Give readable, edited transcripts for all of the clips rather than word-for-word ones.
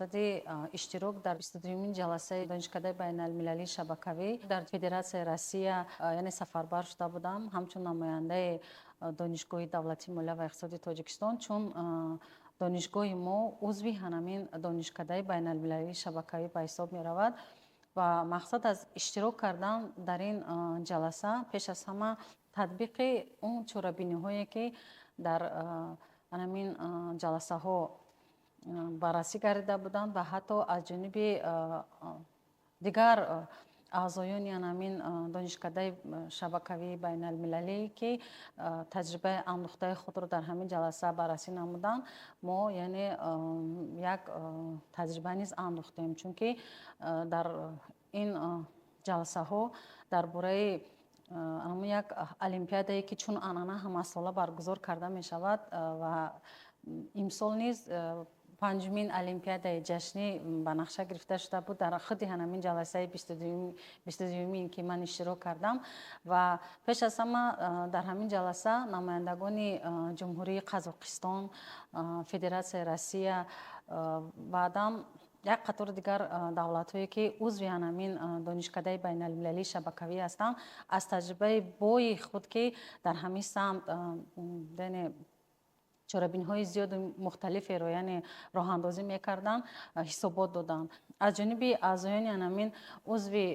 Мақсади иштирок дар 22-мин ҷаласаи Донишкадаи байналмилалии шабакавӣ дар Федератсияи Россия, яъне сафарбар шуда будам ҳамчун намояндаи Донишгоҳи давлатии молия ва иқтисоди Тоҷикистон, чун донишгоҳи мо узви ҳанамин Донишкадаи байналмилалии шабакавӣ ба ҳисоб меравад. Ва мақсад аз иштирок кардан дар ин ҷаласа пеш аз ҳама татбиқи он чорабиниҳое, ки дар ҳанамин ҷаласаҳо баррасӣ гардида буданд ва ҳатто аз ҷониби дигар аъзоёни ҳанамин донишкадаи шабакавии байналмилалӣ, ки таҷрибаи андӯхтаи худро дар ҳамин ҷаласа баррасӣ намуданд, мо яъне як таҷриба низ андӯхтем, чунки дар ин ҷаласаҳо дар бораи ҳамун як олимпиадае, ки чун анъана ҳамасола баргузор карда мешавад ва имсол низ панҷумин олимпиадаи ҷашнӣ ба нақша гирифта шуда буд, дар худи ҳанамин ҷаласаи 22-юмин, ки ман иштирок кардам. Ва пеш аз ҳама дар ҳамин ҷаласа намояндагони Ҷумҳурии Қазоқистон, Федератсияи Россия, баъдан як қатори дигар давлатҳое, ки узви ҳанамин донишкадаи байналмилалии шабакавӣ ҳастанд, аз таҷрибаи бои худ, ки дар ҳамин самт яъне чорабиниҳои зиёду мухталиферо яъне роҳандозӣ мекарданд, ҳисобот доданд. Аз ҷониби аъзоёни ҳанамин узви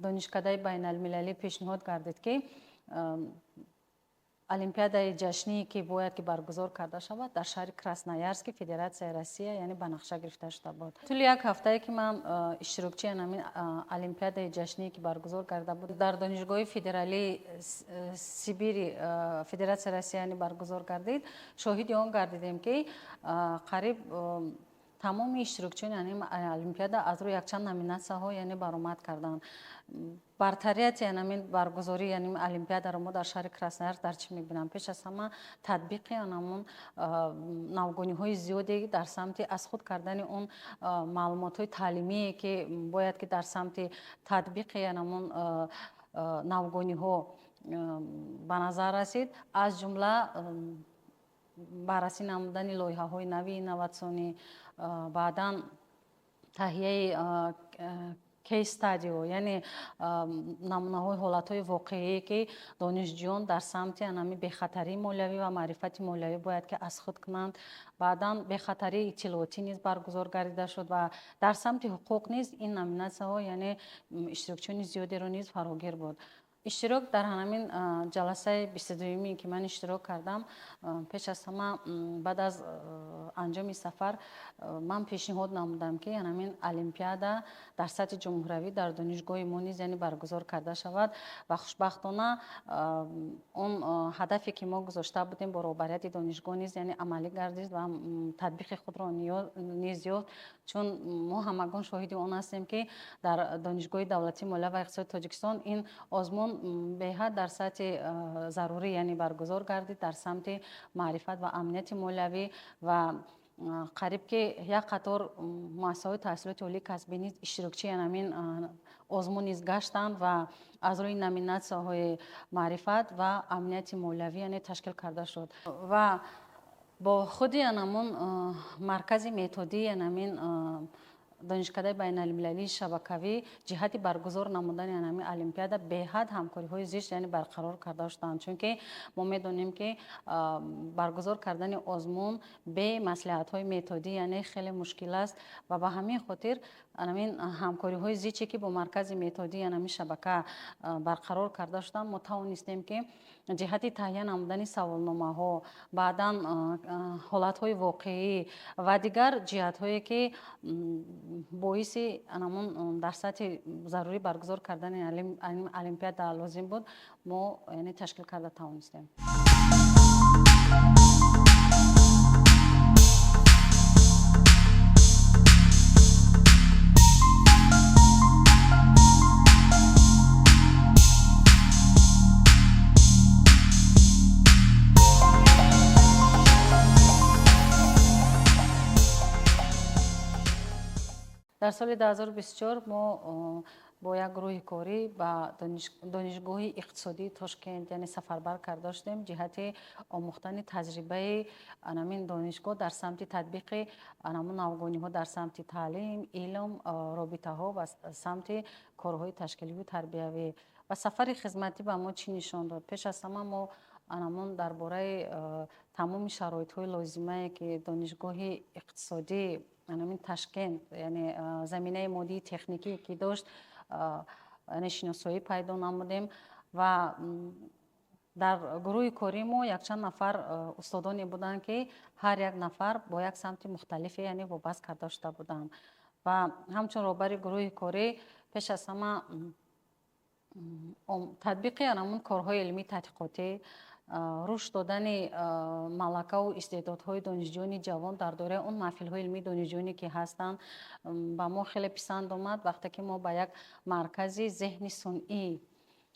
донишкадаи байналмилалӣ пешниҳод гардид, ки олимпиадаи ҷашние, ки бояд ки баргузор карда шавад, дар шаҳри Красноярски Федератсияи Россия яъне ба нақша гирифта шуда буд. Тӯли як ҳафтае, ки ман иштирокчии ҳамин олимпиадаи ҷашние, ки баргузор карда буд дар Донишгоҳи федералии Сибири Федератсияи Россия яъне баргузор гардид, шоҳиди он гардидем, ки қариб тамоми иштирокчиёни ҳамин олимпиада аз рӯи якчанд номинатсияҳо яъне баромад карданд. Бартарияти ҳамин баргузории ҳамин олимпиадаро мо дар шаҳри Красноярск дар чӣ мебинам? Пеш аз ҳама татбиқи ҳамон навгониҳои зиёде дар самти аз худ кардани он маълумотҳои таълимие, ки бояд ки дар самти татбиқи ҳамон навгониҳо ба назар расид, аз ҷумла баррасӣ намудани лоиҳаҳои нави инноватсионӣ, баъдан таҳияи case study, яъне намунаҳои ҳолатҳои воқеие, ки донишҷӯён дар самти анами бехатарии молиявӣ ва маърифати молиявӣ бояд ки аз худ кунанд. Баъдан бехатарии иттилоотӣ низ баргузор гардида шуд ва дар самти ҳуқуқ низ ин номинатсияҳо яъне иштирокчиёни зиёдеро низ фарогир буд. Иштирок дар ҳамин ҷаласаи 22-юме, ки ман иштирок кардам, пеш аз ҳама баъд аз анҷоми сафар ман пешниҳод намудам, ки ҳамин олимпиада дар сатҳи ҷумҳуравӣ дар донишгоҳи мо низ яъне баргузор карда шавад. Ва хушбахтона он ҳадафе, ки мо гузошта будем бо роҳбарияти донишгоҳ, низ яъне амалӣ гардид ва татбиқи худро низ ёфт, чун мо ҳамагон шоҳиди он ҳастем, ки дар Донишгоҳи давлатии молия ва иқтисоди Тоҷикистон ин озмун беҳад дар сатҳи зарурӣ яъне баргузор гардид дар самти маърифат ва амнияти молиявӣ. Ва қариб ки як қатор муассисаҳои таҳсилоти олии касбӣ низ иштирокчии ҳамин озмун низ гаштанд ва аз рӯи номинатсияҳои маърифат ва амнияти молиявӣ яъне ташкил карда шуд. Ва бо худи анамун маркази методии анамин Донишкадаи байналмилалии шабакавӣ ҷиҳати баргузор намудани ҳамин олимпиада беҳад ҳамкориҳои зич яъне барқарор карда шуданд, чунки мо медонем, ки баргузор кардани озмун бе маслиҳатҳои методӣ яъне хеле мушкил аст. Ва ба ҳамин хотир ҳамин ҳамкориҳои зиче, ки бо маркази методии ҳамин шабака барқарор карда шуданд, мо тавонистем, ки ҷиҳати таҳия намудани саволномаҳо, баъдан ҳолатҳои воқеӣ ва дигар ҷиҳатҳое, ки боиси ҳамон дар сатҳи зарурӣ баргузор кардани олимпиада лозим буд, мо яъне ташкил карда тавонистем. Дар соли 2024 мо Бо як гурӯҳи корӣ ба Донишгоҳи иқтисодии Тошкент, яъне, сафарбар карда шудем ҷиҳати омӯхтани таҷрибаи анамин донишгоҳ дар самти татбиқи анамун навгониҳо дар самти таълим, илм, робитаҳо ва самти корҳои ташкиливу тарбиявӣ. Ва сафари хизматӣ ба мо чӣ нишон дод? Пеш аз ҳама мо анамун дар бораи тамоми шароитҳои лозимае, ки Донишгоҳи иқтисодӣ анамин Ташкент, яъне заминаи моддии техникие, ки дошт, яъне шиносоӣ пайдо намудем. Ва дар гурӯҳи кории мо якчанд нафар устодоне буданд, ки ҳар як нафар бо як самти мухталифе, яъне, вобаст карда шуда буданд. Ва ҳамчун роҳбари гурӯҳи корӣ пеш аз ҳама татбиқи анамун корҳои илмии тадқиқотӣ, рушд додани малакаву истеъдодҳои донишҷӯёни ҷавон дар доираи он маҳфилҳои илмии донишҷӯёне, ки ҳастанд, ба мо хеле писанд омад, вақте ки мо ба як маркази зеҳни сунъӣ,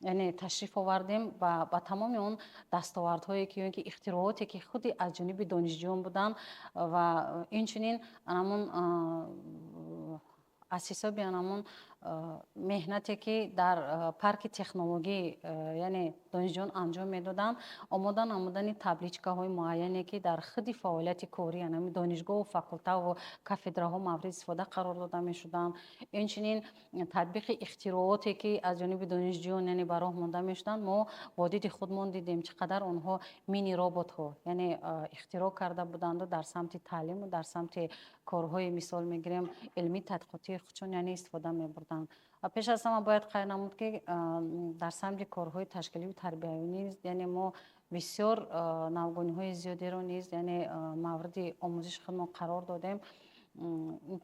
яъне, ташриф овардем ва ба тамоми он дастовардҳое ки ё ин ки ихтирооте, ки худи аз ҷониби донишҷӯён буданд, ва инчунин анамун аз ҳисоби анамун меҳнате, ки дар парки технологӣ, яъне, донишҷӯён анҷом медоданд, омода намудани табличкаҳои муайяне, ки дар худи фаъолияти корӣ анами донишгоҳу факултаву кафедраҳо мавриди истифода қарор дода мешуданд, инчунин татбиқи ихтирооте, ки аз ҷониби донишҷӯён, яъне, ба роҳ монда мешуданд, мо бо диди худмон дидем, чӣ қадар онҳо мини роботҳо, яъне, ихтироъ карда буданду дар самти таълиму дар самти корҳои, мисол мегирем, илмии тадқиқотии худшон, яъне, истифода мебурданд. Ва пеш аз ҳама бояд қайд намуд, ки дар самти корҳои ташкиливу тарбиявӣ низ, яъне, мо бисёр навгониҳои зиёдеро низ, яъне, мавриди омӯзиши худмон қарор додем.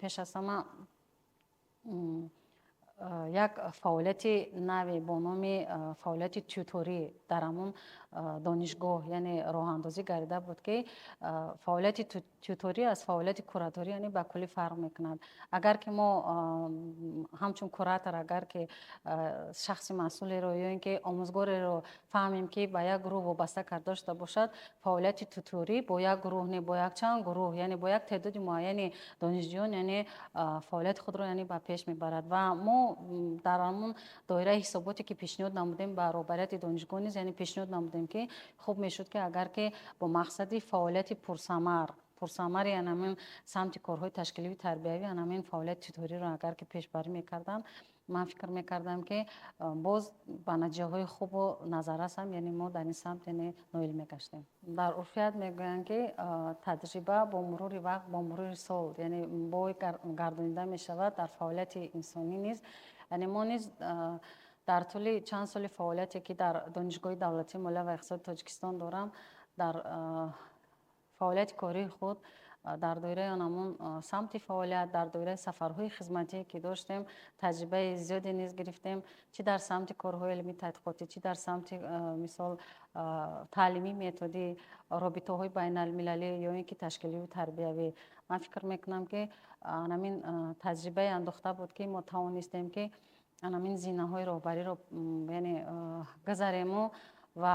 Пеш аз ҳама як фаъолияти наве бо номи фаъолияти тюторӣ дар ҳамон донишгоҳ, яъне, роҳандозӣ гардида буд, ки фаъолияти тюторӣ аз фаъолияти кураторӣ, яъне, ба куллӣ фарқ мекунад. Агар ки мо ҳамчун куратор, агар ки шахси масъулеро ё ин ки омӯзгореро фаҳмем, ки ба як гурӯҳ вобаста карда шуда бошад, фаъолияти тюторӣ бо як гурӯҳ не, бо якчанд гурӯҳ, яъне бо як теъдоди муайяни донишҷӯён, яъне, фаъолияти худро, яъне, ба пеш мебарад. Ва мо дар ҳамон доираи ҳисоботе, ки пешниҳод намудем ба роҳбарияти донишгоҳ низ, яъне, пешниҳод намудем, ки хуб мешуд, ки агар ки бо мақсади фаъолияти пурсамари анамин самти корҳои ташкиливу тарбиявӣ анамин фаъолияти тюториро агар ки пешбарӣ мекарданд, ман фикр мекардам, ки боз ба натиҷаҳои хубу назаррас ҳам, яъне, мо дар ин самт, яъне, ноил мегаштем. Дар урфият мегӯянд, ки таҷриба бо мурури вақт, бо мурури сол, яъне, бой гардонида мешавад. Дар фаъолияти инсонӣ низ, яъне, мо низ дар тӯли чанд соли фаъолияте, ки дар Донишгоҳи давлатии молия ва иқтисоди Тоҷикистон дорам, дар фаъолияти кории худ, дар доираи ҳамон самти фаъолият, дар доираи сафарҳои хизматие, ки доштем, таҷрибаи зиёде низ гирифтем, чӣ дар самти корҳои илмии тадқиқотӣ, чӣ дар самти, мисол, таълимӣ методӣ, робитаҳои байналмилалӣ ё ин ки ташкиливу тарбиявӣ. Ман фикр мекунам, ки анамин таҷрибае андохта буд, ки мо тавонистем, ки анамин зинаҳои роҳбариро, яъне, гузарему ва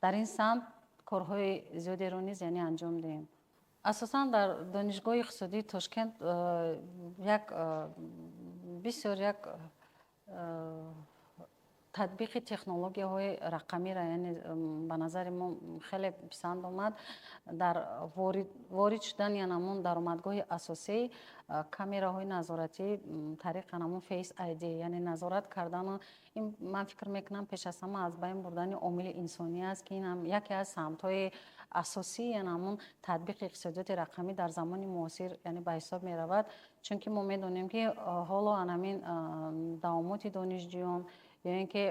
дар ин самт корҳои зиёдеро низ, яъне, анҷом диҳем. Асосан дар Донишгоҳи иқтисодии Тошкент як бисёр як татбиқи технологияҳои рақамиро, яъне, ба назари мо хеле писанд омад. Дар ворид шудани анамун даромадгоҳи асосӣ камераҳои назоратӣ тариқи анамун Face ID, яъне, назорат кардану ин, ман фикр мекунам, пеш аз ҳама аз байн бурдани омили инсонӣ аст, ки инам яке аз самтҳои асосии анамун татбиқи иқтисодиёти рақамӣ дар замони муосир, яъне, ба ҳисоб меравад. Чунки мо медонем, ки ҳоло анамин давомоти донишҷӯён ё ин ки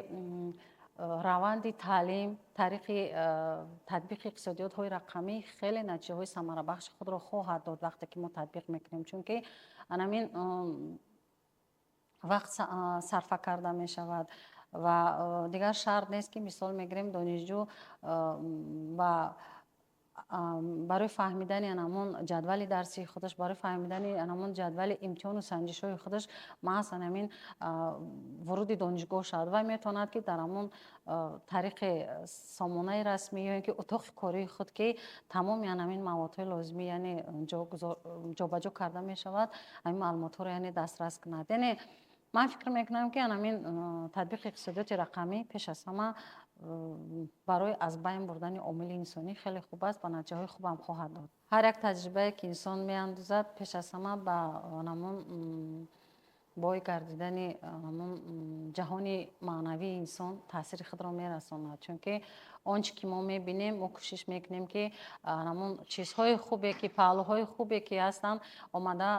раванди таълим тариқи татбиқи иқтисодиётҳои рақамӣ хеле натиҷаҳои самарабахши худро хоҳад дод, вақте ки мо татбиқ мекунем, чунки анамин вақт сарфа карда мешавад ва дигар шарт нест, ки, мисол мегирем, донишҷӯ ба барои фаҳмидани анамон ҷадвали дарсии худаш, барои фаҳмидани анамон ҷадвали имтиҳону санҷишҳои худаш маҳз анамин вуруди донишгоҳ шавад ва метавонад, ки дар ҳамон тариқи сомонаи расмӣ ё ин ки утоқи кории худ, ки тамоми анамин маводҳои лозимӣ, яъне, ҷобаҷо карда мешавад, ҳамин маълумотҳоро, яъне, дастрас кунад, яъне Ман фикр мекунам, ки анамин татбиқи иқтисодиёти рақамӣ пеш аз ҳама барои аз байн бурдани омили инсонӣ хеле хуб аст ва натиҷаҳои хубам хоҳад дод. Ҳар як таҷрибае, ки инсон меандозад, пеш аз ҳама ба ҳамон бой гардидани ҳамон ҷаҳони маънавии инсон таъсири худро мерасонад, чунки он чӣ ки мо мебинем, мо кӯшиш мекунем, ки ҳамон чизҳои хубе, ки паҳлӯҳои хубе, ки ҳастанд, омада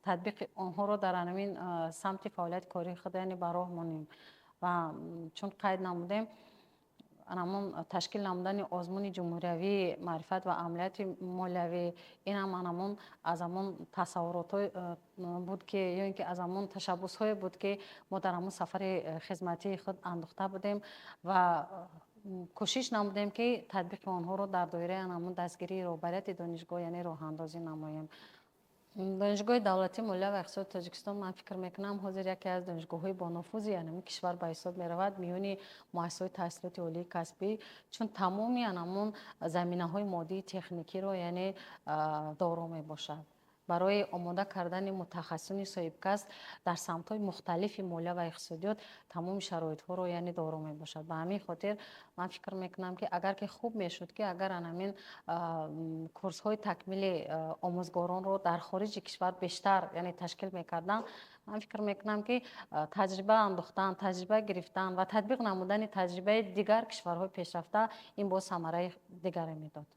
татбиқи онҳоро дар ҳамин самти фаъолияти кории худ, яъне, ба роҳ монем. Ва чун қайд намудем, ҳамон ташкил намудани озмуни ҷумҳуриявии маърифат ва амалияти молиявӣ, ин ҳам ҳамон аз ҳамон тасаввуротҳое буд, ки ё ин ки аз ҳамон ташаббусҳое буд, ки мо дар ҳамон сафари хизматии худ андохта будем ва кӯшиш намудем, ки татбиқи онҳоро дар доираи ҳамон дастгирии роҳбарияти донишгоҳ, яъне, роҳандозӣ намоем. Донишгоҳи давлатии молия ва иқтисоди Тоҷикистон, ман фикр мекунам, ҳозир яке аз донишгоҳҳои бонуфузи ҳамин кишвар ба ҳисоб меравад миёни муассисаҳои таҳсилоти олии касбӣ, чун тамоми ҳамон заминаҳои моддии техникиро, яъне, доро мебошад. Барои омода кардани мутахассисони соҳибкасб дар самтҳои мухталифи молия ва иқтисодиёт тамоми шароитҳоро, яъне, доро мебошад. Ба ҳамин хотир ман фикр мекунам, ки агар ки хуб мешуд, ки агар ҳамин курсҳои такмили омӯзгоронро дар хориҷи кишвар бештар, яъне, ташкил мекарданд. Ман фикр мекунам, ки таҷриба андохтан, таҷриба гирифтан ва татбиқ намудани таҷрибаи дигар кишварҳои пешрафта, ин боз самараи дигаре медод.